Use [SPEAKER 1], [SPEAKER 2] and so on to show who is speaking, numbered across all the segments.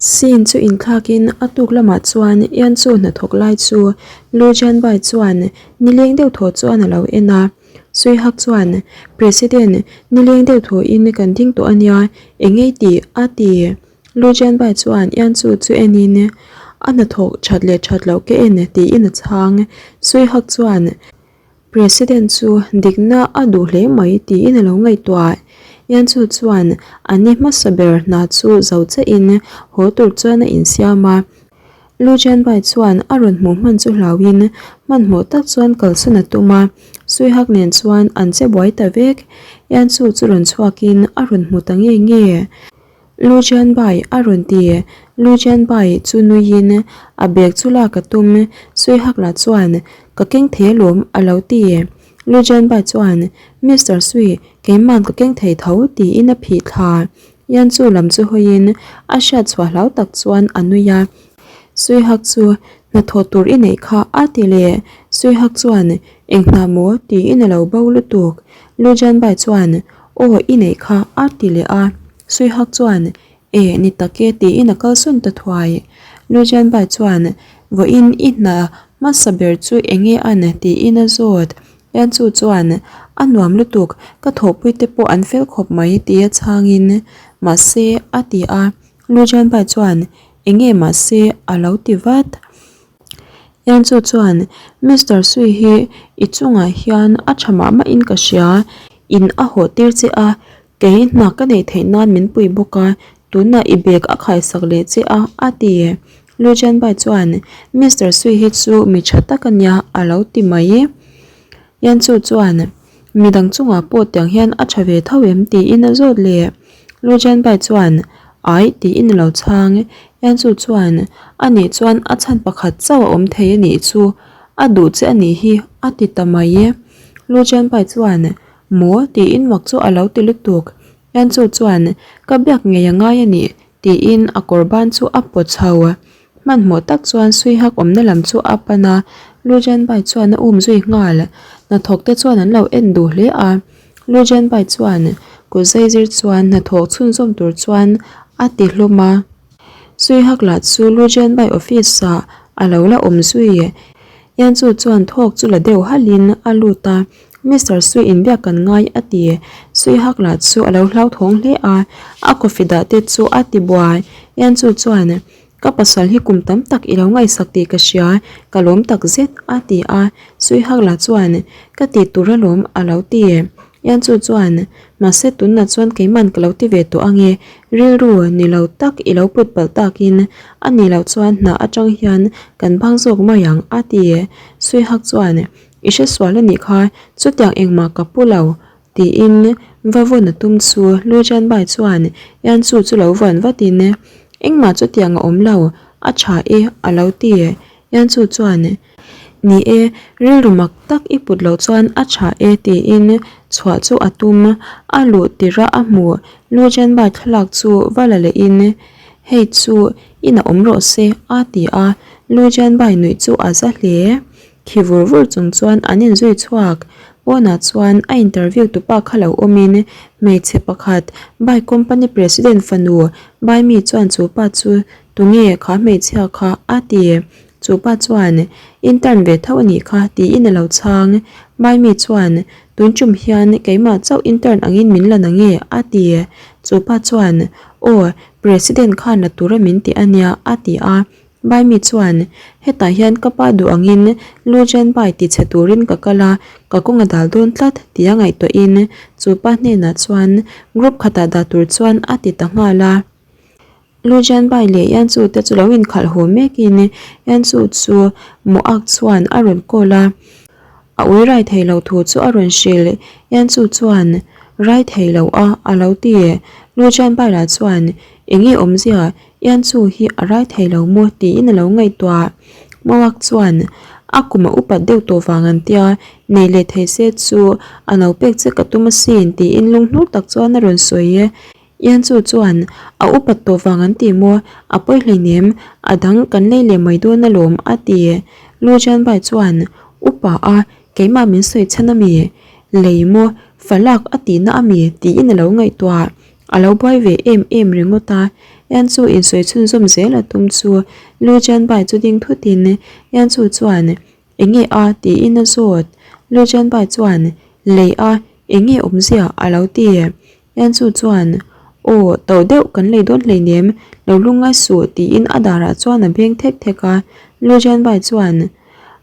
[SPEAKER 1] Scene chu inthlakin a tuk lamah chuan Ian chu hnathawk lai chu Lu Jianbai chuan nileng deuh thaw chuan a lo en a. Suihak chuan, President, nileng deuh thawin kan ding tawh a nia, eng ngei tih? a ti. Lu Jianbai chuan Ian chu chu enin, A hnathawk that leh that loh ka en tiin a chhang. Suihak chuan, President chu dikna a duh hle mai tiin a lo ngaihtuah. Yanchu chuan a ni hmasa ber hna chu zo chiahin haw tur chuan a insiam a. Lu Jianbai chuan a rawn hmuh hman chu hlauhin hmanhmawh tak chuan kalsan a tum a. Suihak nen chuan an che buai ta vek. Yanchu chu rawn chhuakin a rawn hmu ta nge nge. Lu Jianbai a rawn ti. Lu Jianbai chu nuiin a bag chu lak a tum. Sui Hakla chuan, Ka keng thei alawm a lo ti. Lu Jianbai chuan, Mister Sui, keiman ka keng thei tho tiin a phih thla. Yan chu lam chu hawiin a hriat chhuah hlau tak chuan a nui a. Sui Hak chu hnathawh tur i neih kha a ti leh. Sui Hak chuan, Eng hna maw? tiin a lo bo lutuk. Lu Jianbai chuan, Aw i neih kha a ti leh a. Suihak chuan, E, ni tak e tiin a kalsawn ta thuai. Lujianbai chuan, Vawiin i hna hmasa ber chu eng nge an? tiin a zawt. Yanchu chuan, A nuam lutuk, ka thawhpui te pawh an fel khawp mai tia chhangin, Mahse, a ti a. Lujianbai chuan, Eng nge mahse? a lo ti vat. Yanchu chuan, Mister Sui hi i chungah hian a tha mah mahin ka hria, in a hawh tir che a, Kei hna ka neih theih nan min pui bawk a, tunah i bag a khaisak leh che a, a ti. Lu Jianbai chuan, Mister Sui hi chu mi tha tak a nia, a lo ti mai. Yan Chu chuan, Midang chungah pawh tiang hian a tha ve tho em? tiin a zawt leh. Lu Jianbai chuan, Ai, tiin a lo chhang. Yan Chu chuan, A nih chuan a chhan pakhat chauh a awm thei a nih chu, a duh che a nih hi, a ti ta mai. Lu Jianbai chuan, Maw? tiin mak chu a lo ti lutuk. Yanchu chuan, Ka biak ngei a ngai a nih, tiin a kawr ban chu a pawt chho. Hmanhmawh tak chuan Suihak awmna lam chu a pan a, Lujanbai chuan a um zui nghal. Hnathawk te chuan an lo en duh hle a. Lujanbai chuan kut zai zir chuan hnathawk chhunzawm tur chuan a ti hlawm a. Suihak lah chu Lujanbai office ah a lo la awm zui. Yanchu chuan thawk chu la deuh halhin a lut a. Mister Sui inbiak kan ngai a ti. Sui hak lah chu a lo hlauthawng hle a, a coffee dah te chu a ti buai. Yanchu chuan, Ka pasal hi kum tam tak i lo ngaihsak tih ka hria, ka lawm tak zet a ti a. Sui hak lah chuan, Ka ti tur alawm a lo ti. Yanchu chuan, Mahse tunah chuan keiman ka lo ti ve tawh ange, rilru ni lo tak i lo put palh takin a nih loh chuan hna atang hian kan bang zawk mai ang a ti. Sui hak chuan, I hre sual a nih kha, chutiang engmah ka pu lo, tiin va vawn a tum chu Lu Jianbai chuan Yan Chu chu lo vawn vatin, Engmah chutiang a awm lo, a tha e, a lo ti. Yan Chu chuan, Ni e, rilru mak tak i put loh chuan a tha e, tiin chhuah chu a tum. A luh tirh a hmu Lu Jianbai thlalak chu va la lehin, Hei chu inah awm rawh se, a ti a. Lu Jianbai nuih chu a za hle. Khi vur vur chung chuan an inzui chhuak. Pawnah chuan a interview tupa kha lo awmin hmeichhe pakhat bike company president fanu Baimi chuan chu pa chu tunge kha hmeichhia kha a ti. Chu pa chuan intern ve tho a nih kha tiin a lo chhang. Baimi chuan tun tum hian keimah chauh intern angin min la nange a ti. Chu pa chuan aw president khan la tura min ti a nia a ti a. Baimi chuan, Hetah hian ka pa duh angin Lu Jianbai ti chhe turin ka kal a, ka kawng a dal dawn tlat tia ngaihtuahin chu pa hnenah chuan group khatah dah tur chuan a ti ta nghal a. Lu Jianbai leh Yanchu te chu lo inkhalh haw mekin Yanchu chu Moak chuan a rawn call a, a ui rai thei lo thu chu a rawn hrilh. Yanchu chuan, Rai thei lo a, a lo ti. Lu Jianbai lah chuan, Enge awmzia? Ianchu hi a rai thei lo maw tiin a lo ngaihtuah. Mawak chuan a kum a upat deuh tawh vang an tia, nei leh thei se chu a no pek che ka tum asin tiin lunghnur tak chuan a rawn sawi e. Ianchu chuan a upat tawh vang an ti maw, a pawi hleinem, a dang kan lei leh mai dawn alawm a ti. Lu Jianbai chuan upa a keimah min sawi chhan ami? Lei maw, falak a tihna ami? tiin a lo ngaihtuah. A lo buai ve em em ringawt a, Yan chu insawi chhunzawm zel a tum chu Lu Jianbai chu ding thutin Yan chu chuan Enge a? tiin a zawt. Lu Jianbai chuan Lei a, enge awmzia? a lo ti. Yan chu chuan Aw, to deuh kan lei dawn hleinem, lo lungngai suh tiin a darah chuan a beng thek thek a. Lu Jianbai chuan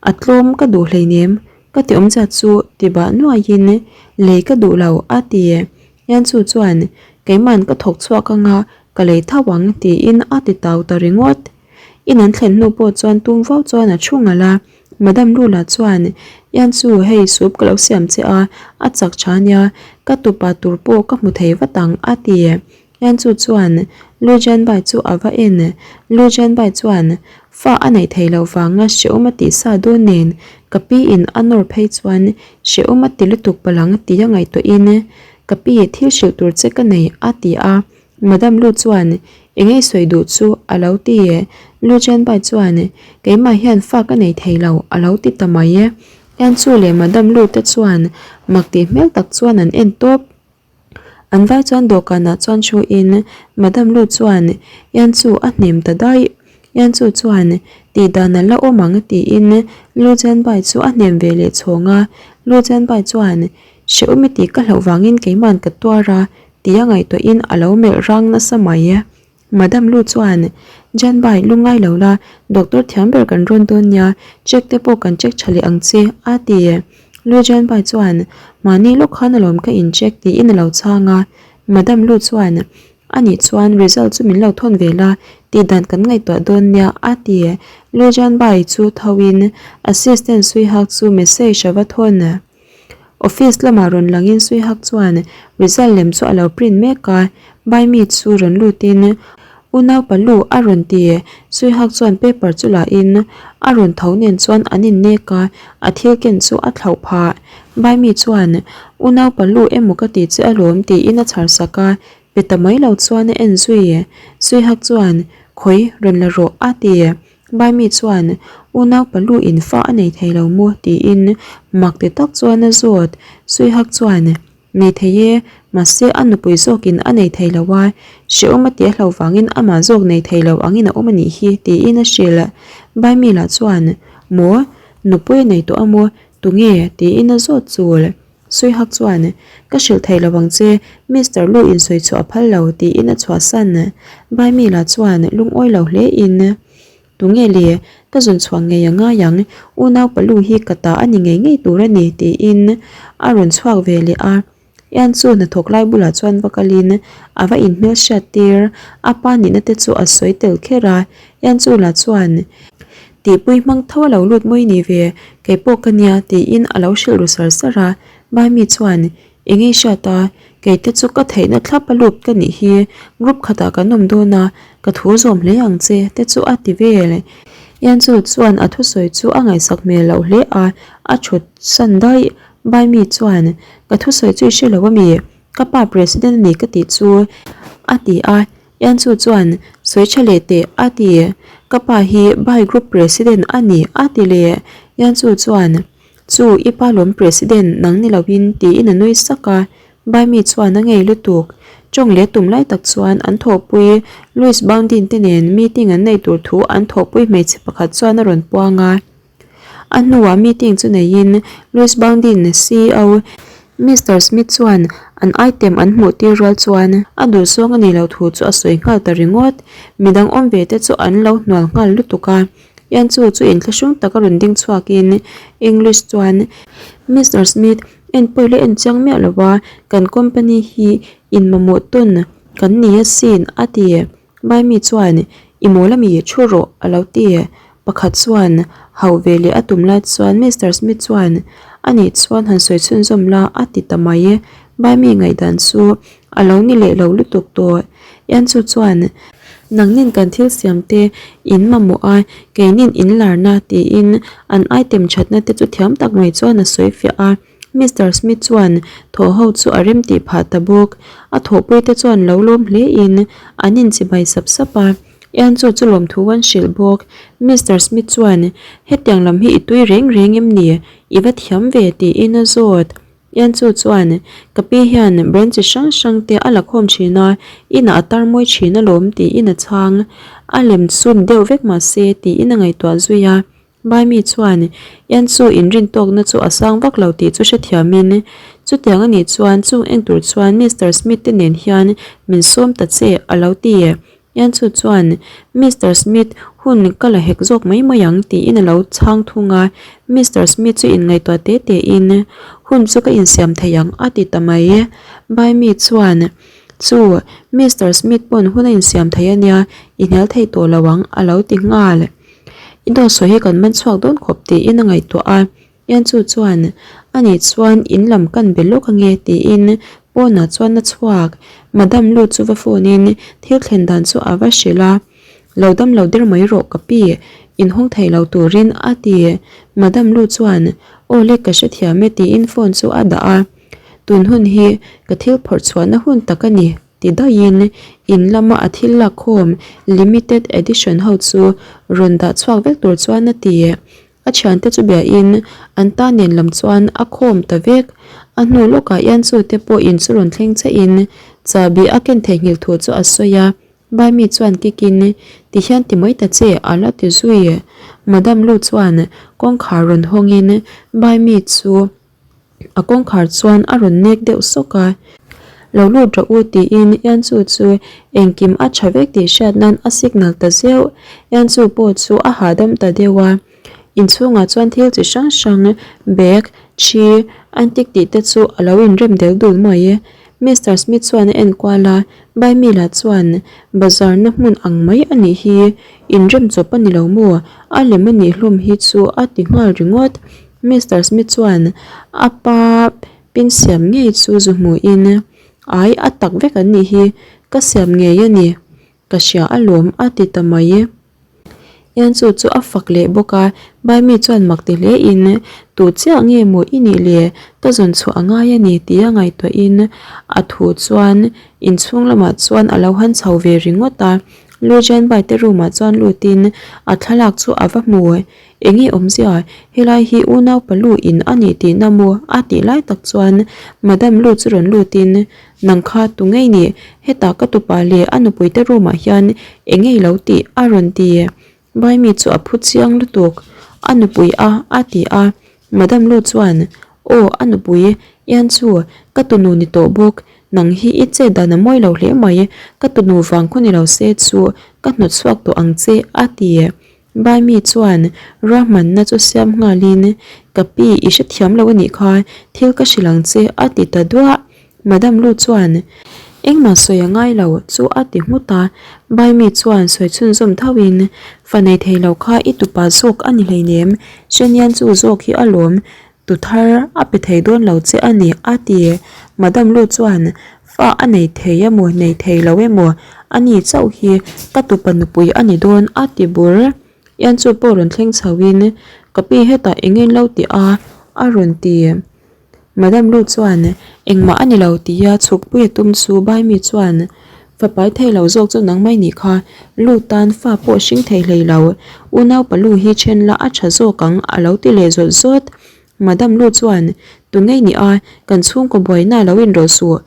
[SPEAKER 1] A tlawm ka duh hleinem, ka ti awmzia chu ti bah nuaiin lei ka duh lo a ti. Yan chu chuan, Keiman ka thawk chhuak anga ka lei tho ang tiin a ti tau ta ringawt. In an thlen hnu pawh chuan tum vau chuan a thu ngalh a, Madam Lula chuan, Yan chu hei soup ka lo siam che a, a chak tha nia, ka tupa tur pawh ka hmu thei vat ang a ti. Yan chu chuan Lu Jianbai chu a va en. Lu Jianbai chuan, Fa a neih theih loh vanga hrehawm a tih sa dawn nen, ka pi in a nawr phei chuan hrehawm a ti lutuk palang tia ngaihtuahin ka pi thil hrilh tur che ka nei a ti a. Madam Lu chuan eng ei sawi duh chu a lo ti. Lu Jianbai chuan keimah hian fa ka nei thei lo a lo ti ta mai. Yan chu leh Madam Lu te chuan mak tih hmel tak chuan an en tawp. An vai chuan dawhkanah chuan thu in Madam Lu chuan Yan chu a hnem ta daih. Yan chu chuan tih dan a la awm ang tiin Lu Jianbai chu a hnem ve leh chhawng a. Lu Jianbai chuan Hrehawm i tih ka hlauh vangin keiman ka tuar a tia ngaihtuahin a lo melh rang nasa mai. Madam Lu chuan, Janbai, lu ngai lo la, doctor thiam ber kan rawn dawn nia, check te pawh kan check tha leh ang che, a ti. Lu Janbai chuan, Mahni lawk khan alawm ka in check tiin a lo chhang a. Madam Lu chuan, Anih chuan result chu min lo thawn ve la, tih dan kan ngaihtuah dawn nia, a ti. Lu Janbai chu tho in assistant Suihak chu message a va thawn. Office lamah rawn langin Suihak chuan result lem chu a lo print mek a, Baimi chu rawn lutin Unau Palu a rawn ti. Suihak chuan paper chu lahin a rawn tho nen chuan an innek a, a thil ken chu a thlauh phah. Baimi chuan Unau Palu emaw ka ti che alawm tiin a chhar sak a, pe ta mai lo chuan a en zui. Suihak chuan Khawi rawn la rawh a ti. Baimi chuan, Unau palu in fa a nei thei lo maw? tiin mak ti tak chuan a zawt. Suihak chuan, Nei thei e, mahse a nupui zawkin a nei thei lo a, hrehawm a tih a hlo vangin amah zawk nei thei lo angin a awm a nih hi, tiin a hrilh. Baimi lah chuan, Maw? Nupui a nei tawh a maw? Tunge? tiin a zawt chul. Suihak chuan, Ka hrilh thei lo ang che, Mister Lu in sawi chhuah a phal lo, tiin a chhuahsan. Baimi lah chuan lungawi lo hle in, Tunge le, ka zawn chhuah ngei a ngai ang, unau palu hi ka ta a ni ngei ngei tur a ni, tiin a rawn chhuak ve leh a. Ian chu hnathawk lai bulah chuan va kalin a va inhmelhriat tir, a pa nihna te chu a sawi tel kher a. Ian chu lah chuan, Tihpui hmang tho a lo lut mawi ni ve, kei pawh ka nia tiin a lo hrilh ru sar sar a. Baimi chuan, Eng ei hriat a, kei te chu ka theihna thlap a lut ka nih hi, group khatah kan awm dawn a, ka thu zawm hle ang che te chu a ti vel. Ianchu chuan a thusawi chu a ngaihsak hmel loh hle a, a thut san daih. Baimi chuan, Ka thusawi chu i hre lo ami? Ka pa president a ni ka tih chu a ti a. Ianchu chuan, Sawi tha leh teh, a ti. Ka pa hi Bai Group President a ni, a ti leh. Ianchu chuan, Chu, i pa lawm President, nang ni loin, tiin a nui sak a. Bai mi chuan a ngei lutuk. Tawng leh tum lai tak chuan an thawhpui Louis Boundin te nen meeting an neih tur thu an thawhpui hmeichhe pakhat chuan a rawn puang a. A hnuah meeting chu neiin Louis Boundin ceo Mister Smith chuan an item an hmuh tir rual chuan a duhzawng a nih loh thu chu a sawi nghal ta ringawt. Midang awm ve te chu an lo hnual nghal lutuk a. Ian chu chu inthlahrung taka rawn ding chhuakin English chuan Mister Smith enpawi la en chiang miah lo a, kan company hi in mamawh tawn kan ni asin a ti. Baimi chuan, I mawl ami, thu rawh, a lo ti. Pakhat chuan, Hauh ve leh a tum lai chuan Mister Smith chuan, Anih chuan han sawi chhunzawm la, a ti ta mai. Baimi ngaihdan chu a lo ni leh lo lutuk tawh. Ianchu chuan, Nangnin kan thil siam te in mamawh a, keinin in larna, tiin an item thatna te chu thiam tak mai chuan a sawi fiah a. Mister Smith chuan thaw ho chu a rem tih phah ta bawk. A thawhpui te chuan lo lawm hle in an inchibai sap sap a. Ian chu chu lawmthu an hrilh bawk. Mister Smith chuan, Hetiang lam hi i tui reng reng em ni? I va thiam ve tiin a zawt. Yanchu chuan, Ka pi hian brand chi hrang hrang te a la khawm thin a, inah a tar mawi thin alawm tiin a chhang. A lem chhun deuh vek mah se tiin a ngaihtuah zui a. Baimi chuan, Yanchu inrintawkna chu a sang vak lo tih chu hrethiamin, Chutiang a nih chuan chung en tur chuan Mister Smith te nen hian min sawm ta che a lo ti. Yanchu chuan, Mister Smith, hun ka la hek zawk mai mai ang, tiin a lo chhang thung a. Mister Smith chu inngaihtuah te tein, Hun chu ka insiam thei ang, a ti ta mai. Baimi chuan, Chu, Mister Smith pawn hun a insiam thei a nia, i hnial thei tawh lo ang, a lo ti nghal. I dawt sawi hi kan man chhuak dawn khawp, tiin a ngaihtuah a. Yanchu chuan, A nih chuan in lam kan be lawk ange tiin pawnah chuan a chhuak. Madam Lu chu va phone in thil thlen dan chu a va hrilh a, Lo dam lo der mai rawh ka pi, inhawng thei lo turin a ti. Madam Lu chuan, Aw le ka hrethiam e tiin phone chu a dah a. Tun hun hi ka thil phawrh chhuahna hun tak a ni ti daihin in lama a thil lakkhawm limited edition ho chu rawn dah chhuak vek tur chuan a ti. A thiante chu biain an ta nen lam chuan a khawm ta vek. A hnu lawkah Ianchu te pawh in chu rawn thleng chiahin chahbi a ken theihnghilh thu chu a sawi a. Baimi chuan kikin, Ti hian ti mai ta che, a la ti zui. Madam Lu chuan kawngkhar rawn hawngin Baimi chu A kawngkhar chuan a rawn nek deuh sawk a, Lo lut rawh u tiin Ianchu chu engkim a tha vek tih hriat nan a signal ta zeuh. Ianchu pawh chu a hahdam ta deuh a, inchhungah chuan thil chi hrang hrang bag, thi, antik tih te chu a lo inrem del dul mai. Mister Smith chuan a enkual a, Baimila chuan bazar na hmun ang mai a nih hi, inrem chawp a ni lo maw? A lem a nih hlawm hi chu a ti nghal ringawt. Mister Smith chuan a pa pin siam ngei chu zu hmuhin, Ai, a tak vek an nih hi, ka siam ngei a ni, ka hria alawm a ti ta mai. Ianchu chu a fak leh bawk a, Baimi chuan mak ti hlein, Tu chiah nge maw i nih le, ka zawn chhuah a ngai a ni tia ngaihtuahin a thu chuan inchhung lamah chuan a lo han chho ve ringawt a. Lu Jianbai te room ah chuan lutin a thlalak chu a va hmu. Enge awmzia, helai hi unau palu in a nih tihna maw? a tih lai tak chuan Madam Lu chu rawn lutin, Nang kha tu ngei nih, hetah ka tupa leh a nupuite room ah hian enge i lo tih? a rawn ti. Baimi chu a phu chiang lutuk, A nupui a, a ti a. Madam Lu chuan, Aw, a nupui, Ian chu, ka tunu ni tawh bawk, nang hi i chet dan a mawi lo hle mai, ka tunu vang khaw ni lo se chu ka hnawt chhuak tawh ang che, a ti. Baimi chuan ruahmanna chu siam nghalin, Ka pi, i hrethiam lo a nih kha, thil ka hrilh ang che, a ti ta duah. Madam Lu chuan, Engmah sawi a ngai lo, chu a ti nghut a. Baimi chuan sawi chhunzawm thoin, Fa nei thei lo kha i tupa zawk a ni hleinem, Shenian chu zawk hi a lawm, tu thar a pe thei dawn lo che a ni, a ti. Madam Lu chuan, Fa a nei thei emaw nei thei lo emaw, a ni chauh hi ka tupa nupui a ni dawn, a ti bur. Ian chu pawh rawn thleng chhoin, Ka pi hetah eng in lo ti a? a rawn ti. Madam Lu chuan, Engmah a ni lo tia chhukpui a tum chu Baimi chuan, Fapai thei lo zawk chu nang mai nih kha, Lu tan fa pawh hring thei hlei lo, unaupa Lu hi then la a tha zawk ang a lo ti leh zawt zawt. Madam Lu chuan, Tu ngei nih a, kan chhungkaw buaina lo inrawlh suh.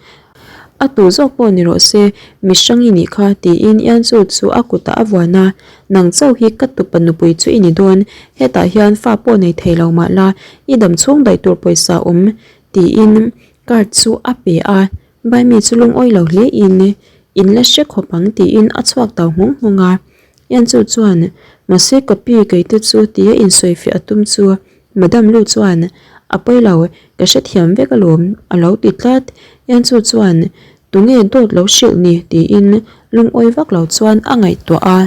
[SPEAKER 1] A tu zawk pawh ni rawh se, mi hrang i nih kha, tiin Ianchu chu a kutah a vuan a, Nang chauh hi ka tupa nupui chu i ni dawn, hetah hian fa pawh nei thei lo mah la, i dam chhung daih tur pawisa awm, tiin card chu a pe a. Baimi chu lungawi lo hle in, In la hre khawp ang, tiin a chhuak tau nghawng nghawng a. Ianchu chuan, Mahse ka pi keite chu tia insawifiah a tum chu Madam Lu chuan, A pawi lo, ka hrethiam vek alawm, a lo ti tlat. Ianchu chuan, Tunge dawt lo hrilh ni? tiin lungawi vak lo chuan a ngaihtuah a.